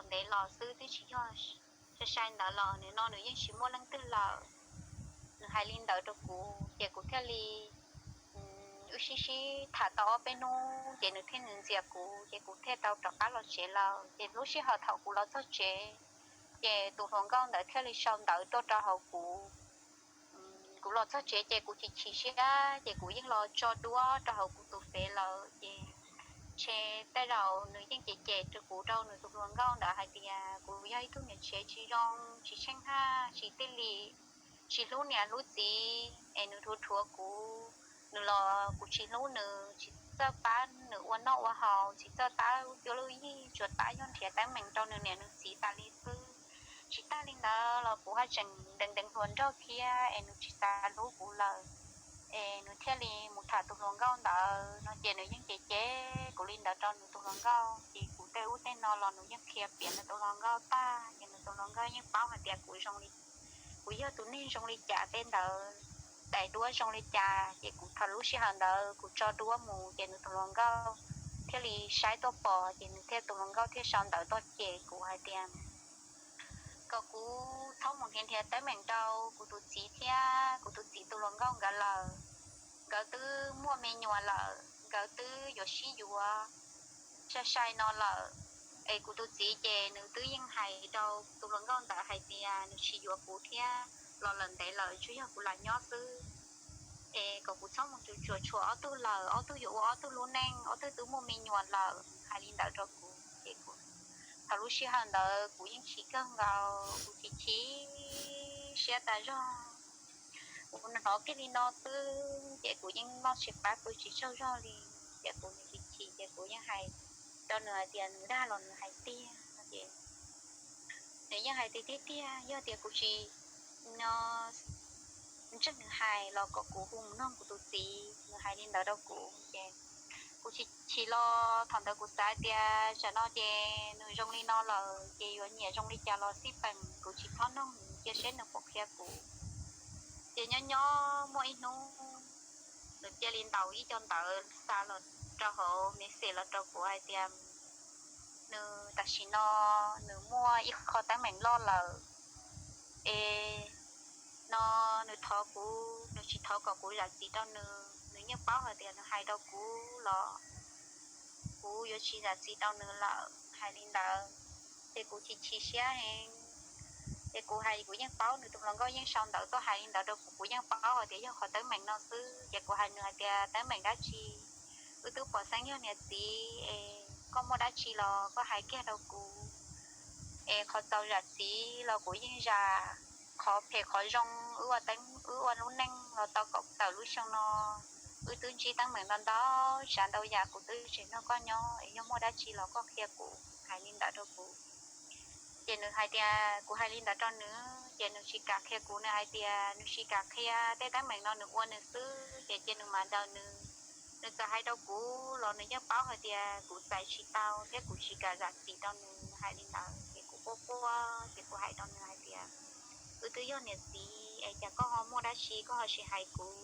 ntev los xwb twb tsis yog. Sai sai ntawd los nim no nws yeej tsis muaj leej twg lawm. Nws hais li ntawd rau kuv ces kuv thiaj li, wb sib sib tham tau ob peb hnub ces nws thiaj ntxias kuv ces kuv thiaj tau rov qab los tsev lawm. Ces lub sij hawm thaum kuv los txog tsev ces tus hluas nkauj ntawd thiaj li sau ntawv tuaj rau hauv kuv. Kuv los txog tsev ces kuv chim chim siab ces kuv yeej los tso duab rau hauv kuv tus fev lawm ces ntshe tej zaum nws yeej cem cem rau kuv rau nws tus hluas nkauj ntawd hais tias kuv yog ib tug niam tsev tsis zoo, tsis tsheej haj, tsis tij li, tsis hlub niam hlub txiv es nws dhuav dhuav kuv. Nws los kuv tsis hlub nws, tsis txawj pab nws ua noj ua haus, tsis txawj pab lub cuab lub yig, tsuas pab yog nrhiav teeb meem rau nws niam nws txiv tas li xwb. Tsis tag li ntawd los kuv haj tseem ntees ntees hluas nraug thiab es nws tsis xav hlub kuv lawm. Es nws thiaj li mus tham tus hluas nkauj ntawd no ces nws yeej cem cem kuv li ntawd rau nws tus hluas nkauj ces kuv tej ub tej no los nws yeej qhia piav nws tus hluas nkauj tag ces nws tus hluas nkauj yeej paub hais tias kuv zoo li, kuv yog tus neeg zoo li cas tej ntawd, daim duab zoo li cas ces kuv thaum lub sij hawm ntawd kuv tso duab mus ces nws tus hluas nkauj thiaj li saib tuaj pom ces nws thiaj tus hluas nkauj thiaj sau ntawv tuaj cem kuv hais tias kom kuv txhob mus nrhiav nrhiav teeb meem rau kuv tus txiv thiab kuv tus txiv tus hluas nkauj nkawd lawm. Nkawd twb muaj me nyuam lawm, nkawd twb yuav sib yuav sai sai no lawm. Es kuv tus txiv ces nws twb yeej hais rau tus hluas nkauj ntawd hais tias nws tsis yuav kuv thiab los lawm ntev lawm tsuas yog kuv lam nyob xwb. Es kom kuv txhob mus cuam tshuam ob tug lawm, ob tug yuav ua ob tug lub neej, ob tug twb muaj me nyuam lawm, hais li ntawd rau kuv ces kuv, thaum lub sij hawm ntawd kuv yeej chim kawg nkaus, kuv chim chim siab tas zog. Kuv hnov kiag li no xwb ces kuv yeej noj tsis qab pw tsis tsaug zog li. Ces kuv chim chim ces kuv yeej hais rau nws hais tias nws dag los nws hais tiag no ces nws yeej hais tias tiag tiag, yog tias kuv tsis ntseeg nws hais los kom kuv hu mus nug kuv tus txiv, nws hais li ntawd rau kuv ces kuv chim chim los thaum ntawd kuv xav tias tsam no ces nws zoo li no lawm ces yuav nyiam zoo li cas los xij peem, kuv tsis txhob nug nws cia seb nws puas qhia kuv. Ces nyob nyob muaj ib hnub nws cia li ntaus ib co ntawv xa los rau hauv message los rau kuv hais tias nws tam sim no nws muaj ib qho teeb meem loj lawm es no nws thov kuv, nws tsis thov kom kuv zam txim rau nws, nws yeej paub hais tias nws hais rau kuv los kuv yuav tsis zam txim rau nws lawm, hais li ntawd. Ces kuv chim chim siab heev. Ces kuv hais kuv yeej paub nws tus hluas nkauj yeej sau ntawv tuaj hais li ntawd rau kuv, kuv yeej paub hais tias yog qhov teeb meem no xwb. Ces kuv hais nws hais tias teeb meem dab tsi, wb twb pom xeeb yog niam txiv es koj muaj dab tsi los koj hais kiag rau kuv es qhov txaus zam txim los kuv yeej zam, qhov phem qhov zoo wb ua teeb wb ua lub neej los tau kaum tawm lub xyoo no, wb twb ntsib teeb meem ntau ntau tsav ntau yam kuv twb tseem nrog koj nyob es yog muaj dab tsi los koj qhia kuv, hais li ntawd rau kuv. Ces nws hais tias kuv hais li ntawd rau nws ces nws tsis kam qhia kuv, nws hais tias nws tsis kam qhia tej teeb meem no, nws ua nws xwb ces cia nws mam daws nws. Nws txawm hais rau kuv los nws yeej paub hais tias kuv txais tsis tau thiab kuv tsis kam zam txim rau nws, nws hais li ntawd ces kuv quaj quaj ces kuv hais rau nws hais tias wb twb yog niam txiv es cas koj ho muaj dab tsi koj ho tsis hais kuv.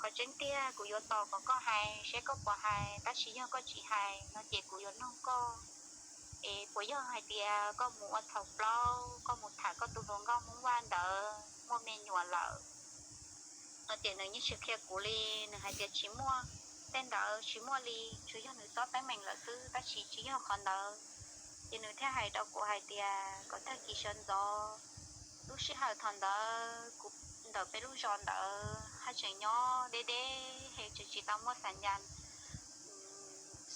Qhov tseeb tiag kuv yuav tos kom koj hais seb koj puas hais, tab sis yog koj tsis hais no ces kuv yuav nug koj es puas yog hais tias koj mus ua txhaum plaub, koj mus tham koj tus hluas nkauj Hmoob Vaj ntawd muaj me nyuam lawm no ces nws yeej tsis qhia kuv li. Nws hais tias tsis muaj, tej ntawd tsis muaj li, tsuas yog nws txob teeb meem lawm xwb, tab sis tsis yog qhov ntawd. Ces nws thiaj hais rau kuv hais tias kom tag kis sawv ntxov, lub sij hawm thaum ntawd kuv ntawm peb lub zos ntawd haj tseem nyob deb deb heev, tseem tsis tau muaj xas ncas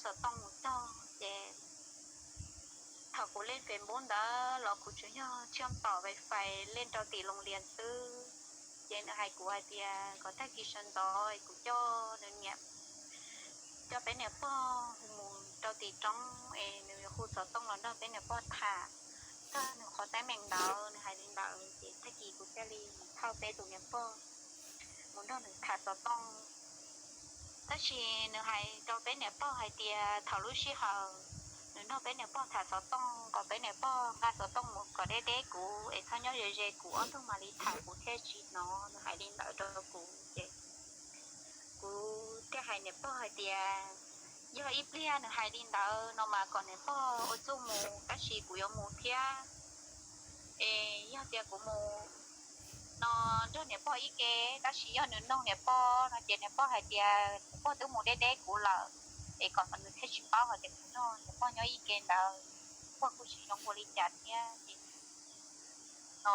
xov tooj mus txog ces thaum kuv lej Facebook ntawd los kuv tsuas yog tshiab tom wifi lej rau tim Loos Lias xwb. Ces nws hais kuv hais tias kom tag kis sawv ntxov es kuv coj nws niam, coj peb niam pog mus rau tim roob es nws yuav hu xov tooj los nrog peb niam pog tham txog nws qhov teeb meem ntawd. Nws hais li ntawd ces tag kis kuv thiaj li thauj peb tus niam pog mus nrog nws tham xov tooj. Tab sis nws hais rau peb niam pog hais tias thaum lub sij hawm nws nrog peb niam pog tham xov tooj kom peb niam pog nqa xov tooj mus kom deb deb kuv es txhob nyob ze ze kuv, ob tug mam li tham kuv thiaj tsis hnov. Nws hais li ntawd rau kuv ces kuv thiaj hais niam pog hais tias Yog ib pliag nws hais li ntawd no mas kom niam pog ua txuj mus, tab sis kuv yuav mus thiab. Es yog tias kuv mus no nrog niam pog ib ke, tab sis yog nws nug niam pog no ces niam pog hais tias niam pog twb mus deb deb kuv lawm, es kom nws thiaj tsis paub hais tias kuv nrog niam pog nyob ib ke ntawd, niam pog kuj tsis zoo ua li cas thiab. Ces no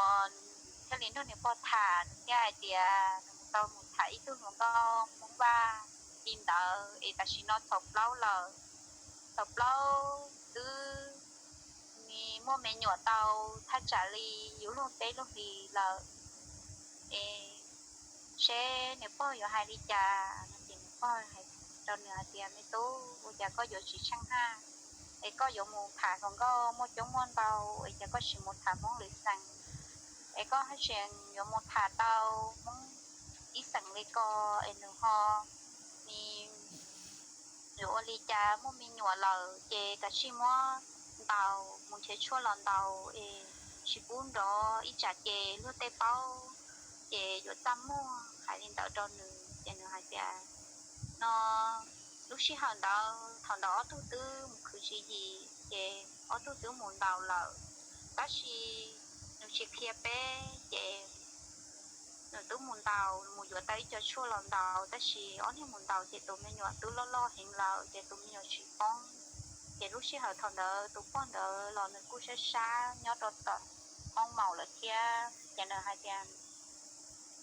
thiaj li nrog niam pog tham, nws thiaj hais tias nws tau mus tham ib tug hluas nkauj Hmoob Vaj li ntawd, es tam sim no txhaum plaub lawm, txhaum plaub twb muaj me nyuam tau thaj tsam li yus luag peb luag hlis lawm. Es seb niam pog yuav hais li cas no ces niam pog hais rau nws hais tias, me tub, ua cas koj yuav tsis tsheej haj? Es koj yuav mus tham hluas nkauj muaj coob muaj ntau, es cas koj tsis mus tham Hmoob lwm xeem? Es koj haj tseem yuav mus tham tau Hmoob ib xeem li ko, es nws ho ni yuav ua li cas, muaj me nyuam lawm ces kav tsij muab ntaus, mus nrhiav tshuaj los ntaus, es tsis pub nrov ib tsam ces luag tej paub ces yuav txaj muag. Hais li ntawd rau nws ces nws hais tias no lub sij hawm ntawd thaum ntawd ob tug twb mus khwv tswv yim ces ob tug twb mus ntaus lawm, tab sis nws tsis qhia peb ces nws twb mus ntaus, mus yuav tau ib co tshuaj los ntaus, tab sis ob niag mus ntaus ces tus me nyuam twb loj loj heev lawm ces tus me nyuam tsis poob. Ces lub sij hawm thaum ntawd tus pog ntawd los nws kuj sab sab nyob rau tom hoob maum lawm thiab, ces nws hais tias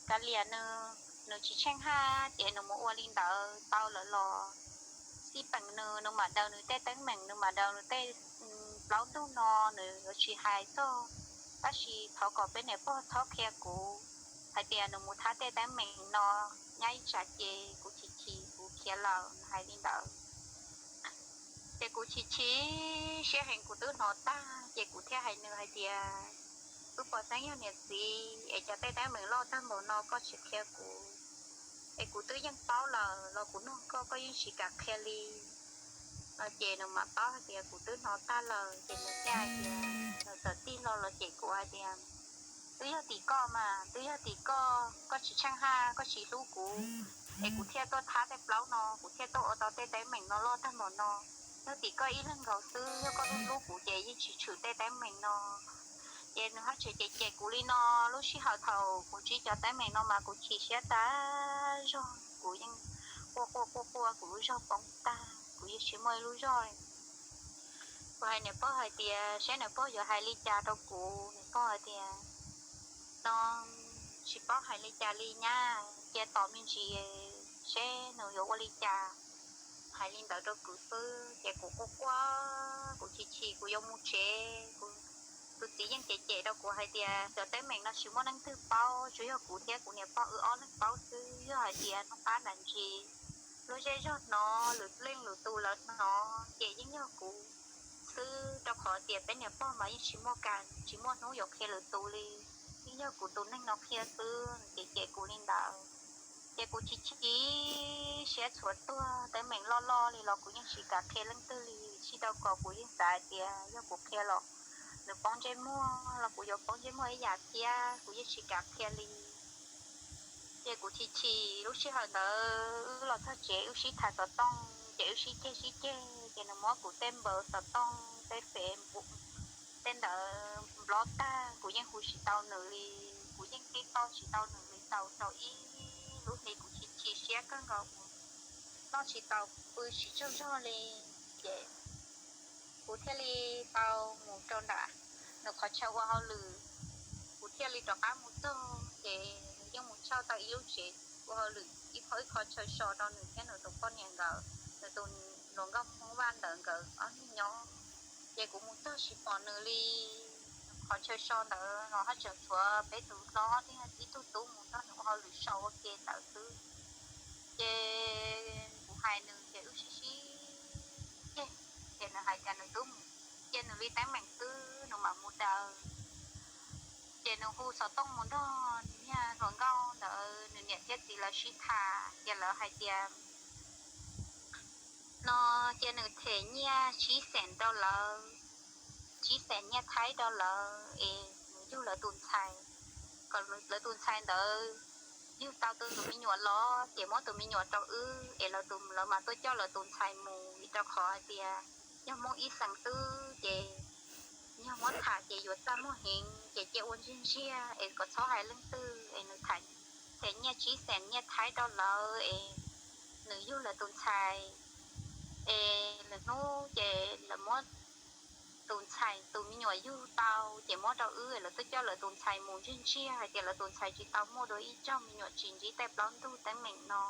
kav liam nws, nws tsis tsheej haj ces nws mus ua li ntawd tau lawm los xij peem nws, nws mam daws nws tej teeb meem, nws mam daws nws tej plaub ntug no, nws yuav tsis hais txog. Tab sis thov kom peb niam pog txhob qhia kuv hais tias nws mus thab tej teeb meem no, nyab ib tsam ces kuv chim chim kuv khiav lawm, nws hais li ntawd. Ces kuv chim chim siab heev, kuv twb hnov tag ces kuv thiaj hais nws hais tias wb pom xeeb yog niam txiv es cov tej teeb meem loj tag npaum no koj tsis qhia kuv, es kuv twb yeej paub lawm los kuv nug koj koj yeej tsis kam qhia li. No ces nws mam paub hais tias kuv twb hnov tag lawm ces nws thiaj hais tias nws txawm tig hlo los ces kuv hais tias twb yog tim koj mas, twb yog tim koj, koj tsis tsheej haj, koj tsis hlub kuv, es kuv thiaj tuaj thab tej plaub no, kuv thiaj tuaj ua tau tej teeb meem no loj tag npaum no. Yog tim koj ib leeg nkaus xwb, yog koj hlub hlub kuv ces yeej tsis tshwm tej teeb meem no. Ces nws haj tseem cem cem kuv li no. Lub sij hawm thaum kuv ntsib cov teeb meem no mas kuv chim siab tag zog, kuv yeej quaj quaj quaj quaj, kuv lub zog poob tag, kuv yeej tsis muaj ib lub zog. Kuv hais niam pog hais tias saib niam pog yuav hais li cas rau kuv. Niam pog hais tias no tsis paub hais li cas li nyab, cia tos me ntsis seb nws yuav ua li cas. Hais li ntawd rau kuv xwb ces kuv quaj quaj, kuv chim chim kuv yuav mus tsev. Kuv tus txiv yeej cem cem rau kuv hais tias cov teeb meem no tsis muaj leej twg paub, tsuas yog kuv thiab kuv niam pog wb ob leeg paub xwb. Yog hais tias noj qab nram ntsis, luag zej zog hnov, lwm leej lwm tus lawv hnov ces yeej yog kuv xwb, rau qhov tias peb niam pog mas yeej tsis muaj kas, tsis muaj hnub yuav qhia lwm tus li, yeej yog kuv tus neeg no qhia xwb. Ces cem kuv li ntawd ces kuv chim chim siab txhuav tuag. Teeb meem loj loj li los kuv yeej tsis kam qhia leej twg li, tsis tau kom kuv yeej xav hais tias yog kuv qhia los nws poob ntsej muag los kuv yuav poob ntsej muag ib yam thiab, kuv yeej tsis kam qhia li. Ces kuv chim chim, lub sij hawm ntawd wb los txog tsev wb sib tham xov tooj ces wb sib ceg sib ceg ces nws muab kuv tej npawb xov tooj, tej Facebook, tej ntawd nplob tag, kuv yeej hu tsis tau nws li, kuv yeej tib toj tsis tau nws li tau tau ib lub hli. Kuv chim chim siab kawg nkaus, noj tsis tau pw tsis tsaug zog li. Ces kuv thiaj li tau mus rau nram nws qhov chaw ua hauj lwm. Kuv thiaj li rov qab mus txog ces nws yeej mus cherry tau ib lub tsev ua hauj lwm ib qho ib qho chaw so rau nws thiab nws tus poj niam nkawd, nws tus hluas nkauj Hmoob Vaj ntawd nkawd ob niag nyob. Ces kuv mus txog tsis pom nws li. Qhov chaw so ntawd los haj tseem tshuav peb tus hlob thiab ib tug tub mus nrog nws ua hauj lwm so ua ke ntawd xwb. Ces kuv hais nws ces wb sib sib ceg, ces nws hais tias nws twb mus, ces nws li teeb meem xwb nws mam mus daws. Ces nws hu xov tooj mus nrog niag hluas nkauj ntawd nws niam thiab txiv lawv sib tham ces lawv hais tias no cia nws them nyiaj tsib xees rau lawv, tsib xees nyiaj Thaib rau lawv es nws yug lawv tus ntxhais, kom lawv tus ntxhais ntawd yug tau tus me nyuam los ces muab tus me nyuam rau wb es lawv tus, lawv mas tuaj coj lawv tus ntxhais mus, vim rau qhov hais tias yog Hmoob ib xeem xwb ces yog muab tham ces yuav txaj muag heev, ces cia ua ntsiag ntsiag es kom txhob hais leej twg es nws tham, tham nyiaj tsib xees nyiaj Thaib rau lawv es nws yug lawv tus ntxhais es lwm hnub ces lawv muab tus ntxhais tus me nyuam yug tau ces muab rau wb, lawv tuaj coj lawv tus ntxhais mus ntsiag ntsiag hais tias lawv tus ntxhais tsis tau muaj dua ib zaug me nyuam tsis ntsib tej plaub ntug teeb meem no.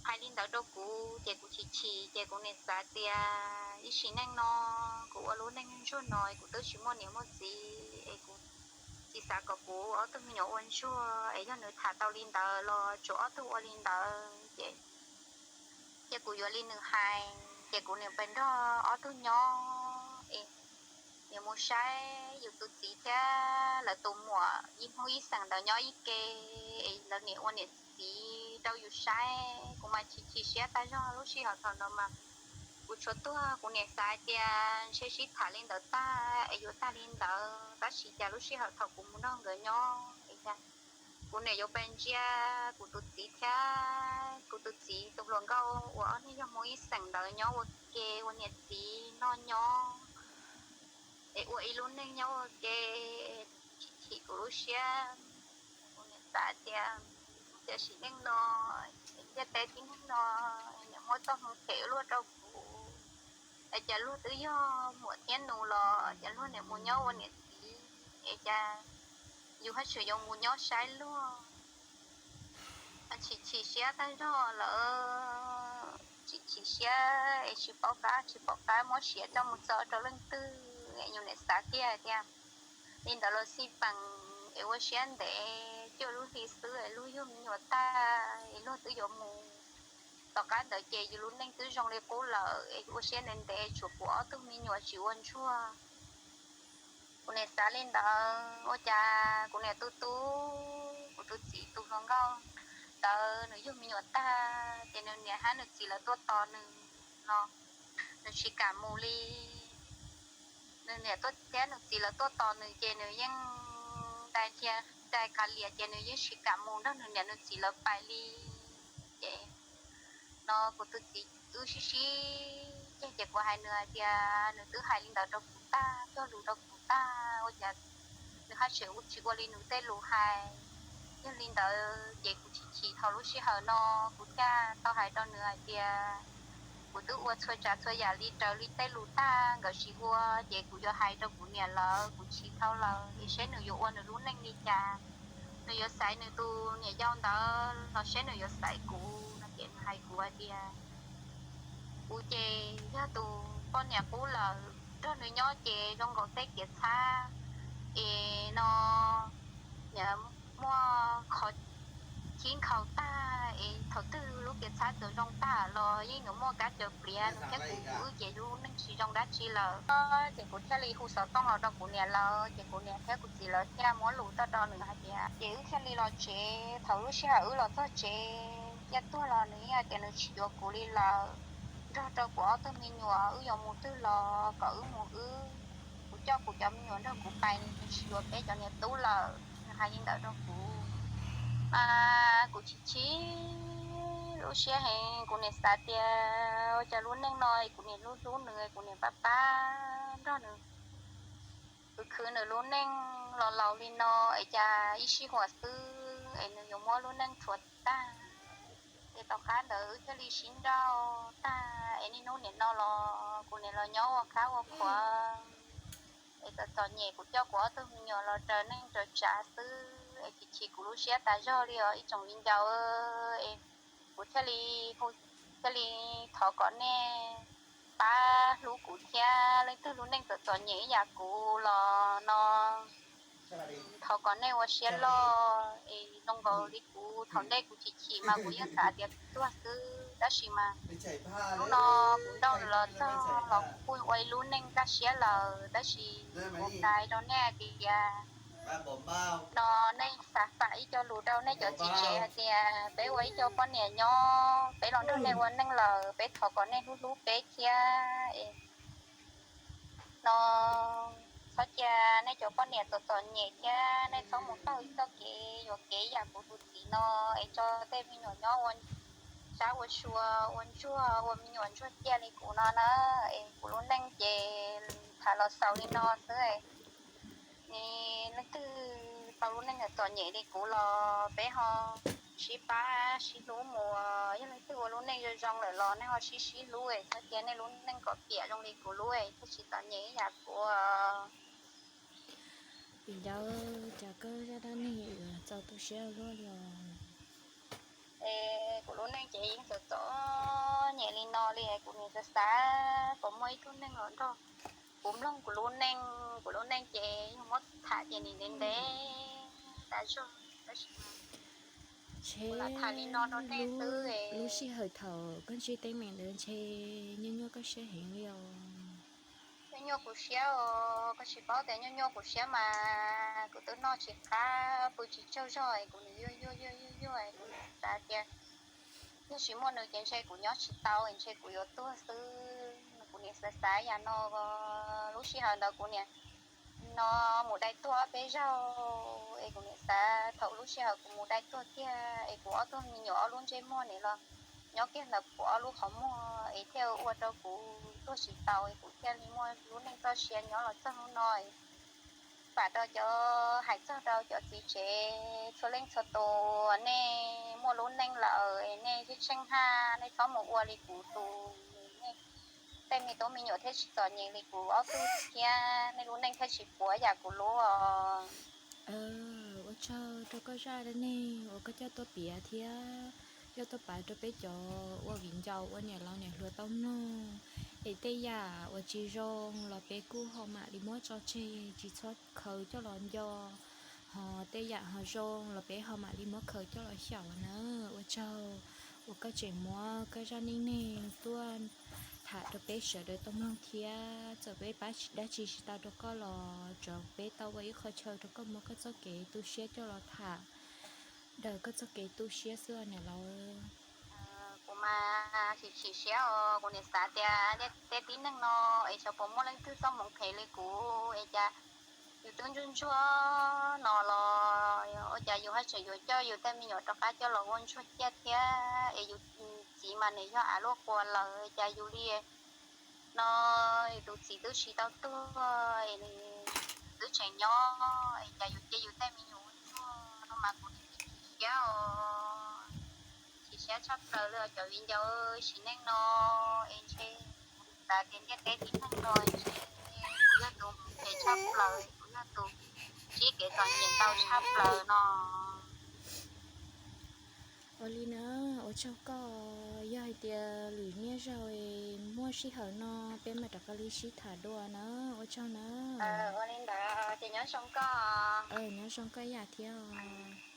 Hais li ntawd rau kuv ces kuv chim chim ces kuv niam xav tias ib sim neej no kuv ua lub neej ntsuag no kuv twb tsis muaj niam muaj txiv es kuv tsis xav kom kuv ob tug me nyuam ua ntsuag es yog nws tham tau li ntawd los tsuas ob tug ua li ntawd ces cia kuv yuav li nws hais ces kuv niam pes nrog ob tug nyob es niam mus saib yus tus txiv thiab lawv tus muam ib hnub ib xeem ntawd nyob ib ke es lawv niam ua niam txiv rau yus saib. Kuv mas chim chim siab tag zog lub sij hawm thaum ntawd mas kuv tshuav tuag kuv niam xav hais tias ntshe sib tham li ntawd tag es yuav tag li ntawd, tab sis cas lub sij hawm thaum kuv mus nrog nkawd nyob es cas kuv niam yuav pes ntsia kuv tus txiv thiab kuv tus txiv tus hluas nkauj uas ob niag yog Hmoob ib xeem ntawd nyob ua ke ua niam txiv noj nyob es ua ib lub neej nyob ua ke, chim chim kuv lub siab. Kuv niam xav tias, tiam sim neej no, ntiaj teb tib neeg no, niam muab txoj hmoov phem luaj rau kuv, es cas luag twb yog muam thiab nus los cas luag niam mus nyob ua niam txiv, es cas yus haj tseem yuav mus nyob saib luag. Chim chim siab tag zog lawm, chim chim siab es tsis paub qab tsis pom qab muab siav coj mus txo rau leej twg es yus niam xav kiag hais tias li ntawd los xij peem es ua siab ntev cuaj lub hli xwb es luag yug me nyuam tag es luag twb yuav mus. Tom qab ntawd ces yus lub neej twb zoo li qub lawm es ua siab ntev ntev tshuav kuv ob tug me nyuam tsis ua ntsuag. Kuv niam xav li ntawd ua cas kuv niam tu tu, kuv tus txiv tus hluas nkauj ntawd nws yug me nyuam tag ces nws niam hab nws txiv lawv tuaj tos nws no, nws tsis kam mus li. Nws niam thiab nws txiv lawv tuaj tos nws ces nws yeej ntais qas lias ces nws yeej tsis kam mus nrog nws niam nws txiv lawv pais li. Ces no kuv tus txiv wb sib sib ceg ces kuv hais nws hais tias nws twb hais li ntawd rau kuv tag, cog lus rau kuv tag ua cas nws haj tseem tsis ua li nws tej lus hais. Yog li ntawd ces kuv chim chim thaum lub sij hawm no kuv thiaj tau hais rau nws hais tias kuv twb ua txhua tsav txhua yam li raws li tej lus tag, nkawd tsis ua ces kuv yuav hais rau kuv niam lawv, kuv chim dhau lawm es saib nws yuav ua nws lub neej li cas. Nws yuav xaiv nws tus niam yau ntawd los saib nws yuav xaiv kuv no ces nws hais kuv hais tias kuv ces yog tus poj niam qub lawm, nrog nws nyob ces zoo nkaus tej kev txhab es no muaj qhov khib nkhaus tag es thaum twg lub kev txhab txawm zoo tag los yeej yuav muaj kab cawv pliav. Nws thiab kuv wb ces lub neej tsis zoo dab tsi lawm. Ces kuv thiaj li hu xov tooj los rau kuv niam lawv ces kuv niam thiab kuv txiv lawv thiaj muab lus tuaj rau nws hais tias ces wb thiaj li los tsev. Thaum lub sij hawm wb los txog tsev ciaj tuag los nws yeej hais tias nws tsis yuav kuv li lawm, nrog rau kuv ob tug me nyuam wb yuav mus twg los kom wb mus wb, kuv coj kuv cov me nyuam nrog kuv pais, nws tsis yuav peb cov niam tub lawm. Nws hais li ntawd rau kuv, kuv chim chim lub siab heev. Kuv niam xav tias ua cas lub neej no kuv niam hlub hlub nws, kuv niam pab pab nrog nws khwv khwv nws lub neej los laus li no es cas ib sij huam xwb es nws yuav muab lub neej rhuav tag. Ces tom qab ntawd wb thiaj li sib nrauj tag es niaj hnub nim no los kuv niam los nyob ua qab ua qhuav es txom txom nyem. Kuv coj kuv ob tug me nyuam los raws neej raws tsav xwb es chim chim kuv lub siab tas zog li os ib tsoom viv ncaus es kuv thiaj li hu, thiaj li thov kom nej pab hlub kuv thiab. Leej twg lub neej txom txom nyem ib yam kuv los no thov kom nej ua siab loj es zoo nkaus li kuv thaum ntej kuv chim chim mas kuv yeej xav tias kuv tuag xwb, tab sis mas hnub no kuv nrauj los txog los kuj ua ib lub neej kaj siab lawm, tab sis kuv hais rau nej hais tias no nej xav fam ib co lus rau nej cov txiv tsev hais tias peb ua ib co poj niam nyob, peb los nrog nej ua neej lawm, peb thov kom nej hlub hlub peb thiab no txhob cia nej cov poj niam txom txom nyem thiab nej txhob mus taug ib txoj kev yuam kev yam kuv tus txiv no es tso tej me nyuam nyob ua sab ua sua, ua ntsuag ua me nyuam ntsuag ciaj li kuv no na. Es kuv lub neej ces tham los xaus li no xwb. Leej twg tau lub neej txom nyem li kuv los peb ho sib pab sib hlub mus. Yog leej twg ua lub neej zoo zoo lawm los nej ho sib sib hlub es txhob cia nej lub neej kom piam zoo li kuv lub es thiaj tsis txom nyem ib yam kuv. Vim ncauj, cas koj zaj dab neeg yuav txaus tu siab luaj li os. Es kuv lub neej ces yeej txom txom nyem li no li, kuv nim xav xav puas muaj ib tug neeg los nrog kuv mloog kuv lub neej. Kuv lub neej ces yog muab tham ces nim ntev ntev tas zog, tab sis ntshe kuv lam tham li no rau nej xwb. Lub sij hawm thaum koj ntsib teeb meem ntawd ntshe nyuaj nyuaj koj siab heev li os. Nyuaj nyuaj kuv siab os, koj tsis paub tias nyuaj nyuaj kuv siab mas kuv twb noj tsis qab pw tsis tsaug zog es kuv nws yuag yuag yuag yuag yuag es kuv xav tias yog tsis muaj nws ces ntshe kuv nyob tsis tau es ntshe kuv yuav tuag xwb. Kuv nim xav xav yam no, lub sij hawm ntawd kuv nim no mus dai tuag ob peb zaug es kuv nim xav thaum lub sij hawm kuv mus dai tuag tiag es kuv ob tug me nyuam ob lub ntsej muag nim los nyob kiag ntawm kuv ob lub qhov muag es thiaj ua rau kuv tuag tsis tau es kuv thiaj li muaj lub neej txoj sia nyob los txog hnub no. Vam rau cov, hais txog rau cov txiv tsev txhua leej txhua tus, nej muaj lub neej lawm es nej tsheej tsheej haj, nej txhob mus ua li kuv tus, nej tej me tub me nyuam thiaj tsis txom nyem li kuv ob tug thiab nej lub neej thiaj tsis puas yam kuv lub os. Ua tsaug rau koj zaj dab neeg uas koj coj tuaj piav thiab coj tuaj piav rau peb cov ua viv ncaus ua niam laus niam hluas tau mloog. Es tej yam uas tsis zoo los peb kuj ho mam li muab tso tseg tsis txhob khaws coj los nco, ho tej yam ho zoo los peb ho mam li muab khaws coj los xyaum na. Ua tsaug uas koj tseem muab koj zaj neej neeg tuaj tham rau peb sawv daws tau mloog thiab txawm peb pab dab tsi tsis tau rau koj los tsuav peb tau ua ib qho chaw rau koj muab koj txoj kev tu siab coj los tham daws koj txoj kev tu siab xwb niam laus. Kuv mas chim chim siab os, kuv nim xav tias tej tib neeg no es xyov puas muaj leej twg txoj hmoov phem li kuv es cas yus twb ntsuag ntsuag no los ua cas yus haj tseem yuav coj yus tej me nyuam rov qab coj los ua ntsuag ciaj thiab es yus txiv mas nws yog av luaj qua lawm cas yus li no, tus txiv twb tsis tau tuag es twb tseem nyob es cas yus cia yus tej me nyuam ua ntsuag no mas kuv nim chim siab os, chim siab tshaj plaws li cov viv ncaus sim neej no es ntshe kuv xav tias ntiaj teb tib neeg no ntshe kuv yog tus phem tshaj plaws, kuv yog tus ntsib kev txom nyem ntau tshaj plaws no. Ua li na, ua tsaug koj, yog hais tias lwm niaj zaus muaj sij hawm no peb mam rov qab li sib tham dua na, ua tsaug na. Ua li ntawd ces nyob zoo koj. Nyob zoo koj ib yam thiab os.